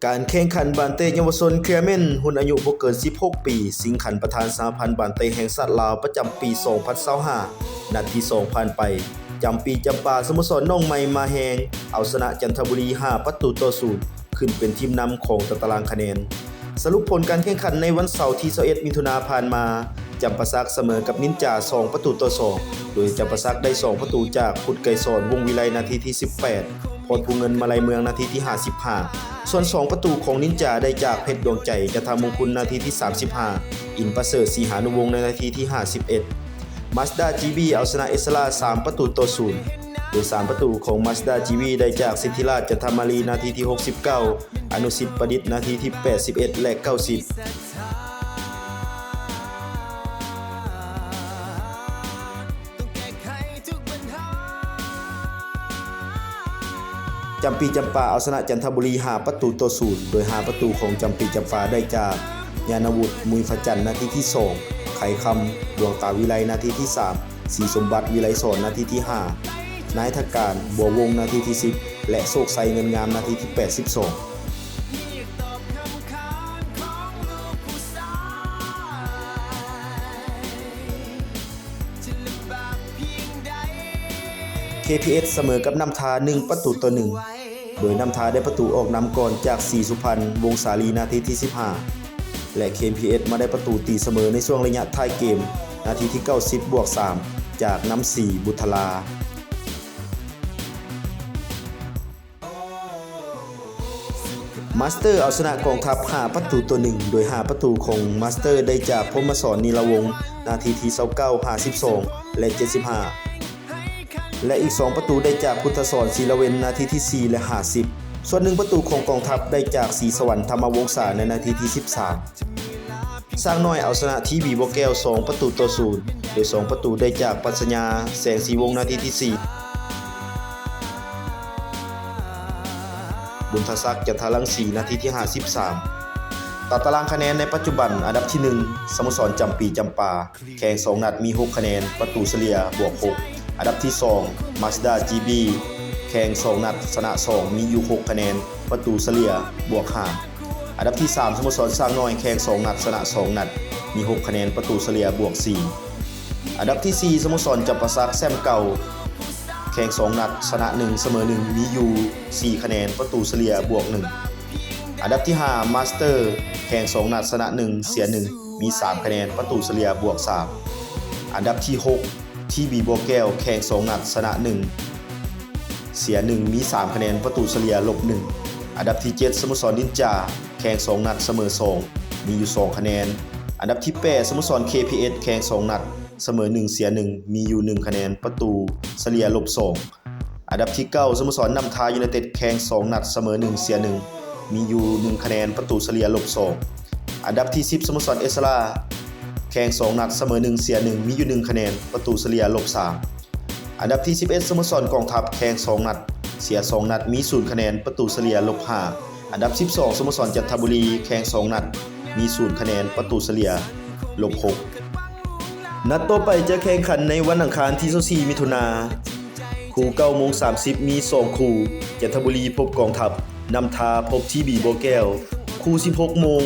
ການແຂ່ງຂັນບານເຕະເຍົາວະຊົນເຄລເມັນ ຮຸ່ນອາຍຸບໍ່ເກີນສິບຫົກປີ ຊິງຂັນປະທານສະຫະພັນບານເຕະແຫ່ງຊາດລາວ ປະຈຳປີສອງພັນຊາວຫ້າ ນັດທີສອງຜ່ານໄປ. ຈຳປີຈຳປາ ສະໂມສອນໜອງໃໝ່ມາແຮງ ເອົາຊະນະຈັນທະບູລີ ຫ້າປະຕູຕໍ່ສູນ ຂຶ້ນເປັນທີມນຳຂອງຕາຕະລາງຄະແນນ. ສະຫຼຸບຜົນການແຂ່ງຂັນໃນວັນເສົາທີຊາວເອັດ ມິຖຸນາຜ່ານມາ, ຈຳປາສັກສະເໝີກັບນິນຈາ ສອງປະຕູຕໍ່ສອງ ໂດຍຈຳປາສັກໄດ້ສອງປະຕູຈາກ ພຸດໄກສອນ ວົງວິໄລ ນາທີທີສິບແປດ, ພອນພູເງິນ ມາໄລເມືອງ ນາທີທີຫ້າສິບຫ້າ, ສ່ວນສອງປະຕູຂອງນິນຈາໄດ້ຈາກ ເພັດດວງໃຈ ຈັນທະມຸງຄຸນ ນາທີທີສາມສິບຫ້າ, ອິນປະເສີດ ສີຫານຸວົງ ໃນນາທີທີຫ້າສິບເອັດ. ມາສດ້າ ຈີບີ ເອົາຊະນະເອສລາ ສາມປະຕູຕໍ່ສູນ ໂດຍສາມປະຕູຂອງມາສດ້າ ຈີບີ ໄດ້ຈາກ ສິດທິລາດ ຈັນທະມາລີ ນາທີທີຫົກສິບເກົ້າ, ອະນຸສິດ ປະດິດ ນາທີທີແປດສິບເອັດ ແລະ ເກົ້າສິບ. ຈຳປີຈຳປາ ເອົາຊະນະຈັນທະບູລີ ຫ້າປະຕູຕໍ່ສູນ ໂດຍຫ້າປະຕູຂອງຈຳປີຈຳປາໄດ້ຈາກ ຍານະວຸດ ມຸຍພະຈັນ ນາທີທີສອງ, ໄຂຄຳ ດວງຕາວິໄລ ນາທີທີສາມ, ສີສົມບັດ ວິໄລສອນ ນາທີທີຫ້າ, ນາຍທະການ ບົວວົງ ນາທີທີສິບ ແລະ ໂຊກໄຊ ເງິນງາມ ນາທີທີແປດສິບສອງ. ເຄ ພີ ເອສ ສະເໝີກັບນ້ຳທາ ໜຶ່ງປະຕູຕໍ່ໜຶ່ງ ໂດຍນ້ຳທາໄດ້ປະຕູອອກນຳກ່ອນຈາກ ສີສຸພັນ ວົງສາລີ ນາທີທີສິບຫ້າ ແລະ ເຄ ພີ ເອສ ມາໄດ້ປະຕູຕີສະເໝີໃນຊ່ວງໄລຍະທ້າຍເກມ ນາທີທີເກົ້າສິບບວກສາມ ຈາກ ນ້ຳສີ ບຸດທະລາ. ມາສເຕີ ເອົາຊະນະກອງທັບ ຫ້າປະຕູຕໍ່ໜຶ່ງ ໂດຍຫ້າປະຕູຂອງມາສເຕີໄດ້ຈາກ ພົມມະສອນ ນີລະວົງ ນາທີທີຊາວເກົ້າ ຫ້າສິບສອງ ແລະ ເຈັດສິບຫ້າ ແລະ ອີກສອງປະຕູໄດ້ຈາກ ພຸດທະສອນ ສີລະເວັນ ນາທີທີສີ່ ແລະ ຫ້າສິບ. ສ່ວນໜຶ່ງປະຕູຂອງກອງທັບໄດ້ຈາກ ສີສະຫວັນ ທຳມະວົງສາ ໃນນາທີທີສິບສາມ. ຊ້າງນ້ອຍເອົາຊະນະ ທີບີ ບໍ່ແກ້ວ ສອງປະຕູຕໍ່ສູນ ໂດຍສອງປະຕູໄດ້ຈາກ ປັດຊະຍາ ແສງສີວົງ ນາທີທີສີ່, ບຸນທະສັກ ຈັນທະລັງສີ ນາທີທີຫ້າສິບສາມ. ຕາຕະລາງຄະແນນໃນປັດຈຸບັນ, ອັນດັບທີໜຶ່ງ ສະໂມສອນຈຳປີຈຳປາ ແຂ່ງສອງນັດມີຫົກຄະແນນ ປະຕູສະເລ່ຍບວກຫົກ. ອັນດັບທີສອງ ມາສດ້າ ຈີບີ ແຂ່ງສອງນັດຊະນະສອງ ມີຢູ່ຫົກຄະແນນ ປະຕູສະເລ່ຍບວກຫ້າ. ອັນດັບທີສາມ ສະໂມສອນຊ້າງນ້ອຍ ແຂ່ງສອງນັດຊະນະສອງນັດ ມີຫົກຄະແນນ ປະຕູສະເລ່ຍບວກສີ່. ອັນດັບທີສີ່ ສະໂມສອນຈຳປາສັກ ແຊ້ມເກົ່າ ແຂ່ງສອງນັດຊະນະໜຶ່ງ ສະເໝີໜຶ່ງ ມີຢູ່ສີ່ຄະແນນ ປະຕູສະເລ່ຍບວກໜຶ່ງ. ອັນດັບທີຫ້າ ມາສເຕີ ແຂ່ງສອງນັດຊະນະໜຶ່ງ ເສຍໜຶ່ງ ມີສາມຄະແນນ ປະຕູສະເລ່ຍບວກສາມ. ອັນດັບທີຫົກ ທີບີ ບໍ່ແກ້ວ ແຂ່ງສອງນັດຊະນະໜຶ່ງ ເສຍໜຶ່ງ ມີສາມຄະແນນ ປະຕູສະເລ່ຍລົບໜຶ່ງ. ອັນດັບທີເຈັດ ສະໂມສອນນິນຈາ ແຂ່ງສອງນັດສະເໝີສອງ ມີຢູ່ສອງຄະແນນ. ອັນດັບທີແປດ ສະໂມສອນ ເຄ ພີ ເອສ ແຂ່ງສອງນັດສະເໝີໜຶ່ງ ເສຍໜຶ່ງ ມີຢູ່ໜຶ່ງຄະແນນ ປະຕູສະເລ່ຍລົບສອງ. ອັນດັບທີເກົ້າ ສະໂມສອນນ້ຳທາ ຢູໄນເຕັດ ແຂ່ງສອງນັດສະເໝີໜຶ່ງ ເສຍໜຶ່ງ ມີຢູ່ໜຶ່ງຄະແນນ ປະຕູສະເລ່ຍລົບສອງ. ອັນດັບທີສິບ ສະໂມສອນເອສລາ ແຂ່ງສອງນັດສະເໝີໜຶ່ງ ເສຍໜຶ່ງ ມີຢູ່ໜຶ່ງຄະແນນ ປະຕູສະເລ່ຍລົບສາມ. ອັນດັບທີສິບເອັດ ສະໂມສອນກອງທັບ ແຂ່ງສອງນັດ ເສຍສອງນັດ ມີສູນຄະແນນ ປະຕູສະເລ່ຍລົບຫ້າ. ອັນດັບສິບສອງ ສະໂມສອນຈັນທະບູລີ ແຂ່ງສອງນັດ ມີສູນຄະແນນ ປະຕູສະເລ່ຍລົບຫົກ. ນັດຕໍ່ໄປຈະແຂ່ງຂັນໃນວັນອັງຄານທີຊາວສີ່ ມິຖຸນາ ຄູ່ເກົ້າໂມງສາມສິບ ມີສອງຄູ່ ຈັນທະບູລີພົບກອງທັບ, ນ້ຳທາພົບ ທີບີ ບໍ່ແກ້ວ. ຄູ່ສິບຫົກໂມງ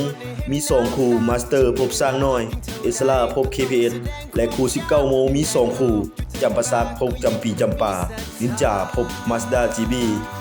ມີສອງຄູ່ ມາສເຕີພົບຊ້າງນ້ອຍ, ເອສລາພົບ ເຄ ພີ ເອສ ແລະ ຄູ່ສິບເກົ້າໂມງ ມີສອງຄູ່ ຈຳປາສັກພົບຈຳປີຈຳປາ, ນິນຈາພົບ ມາສດ້າ ຈີບີ.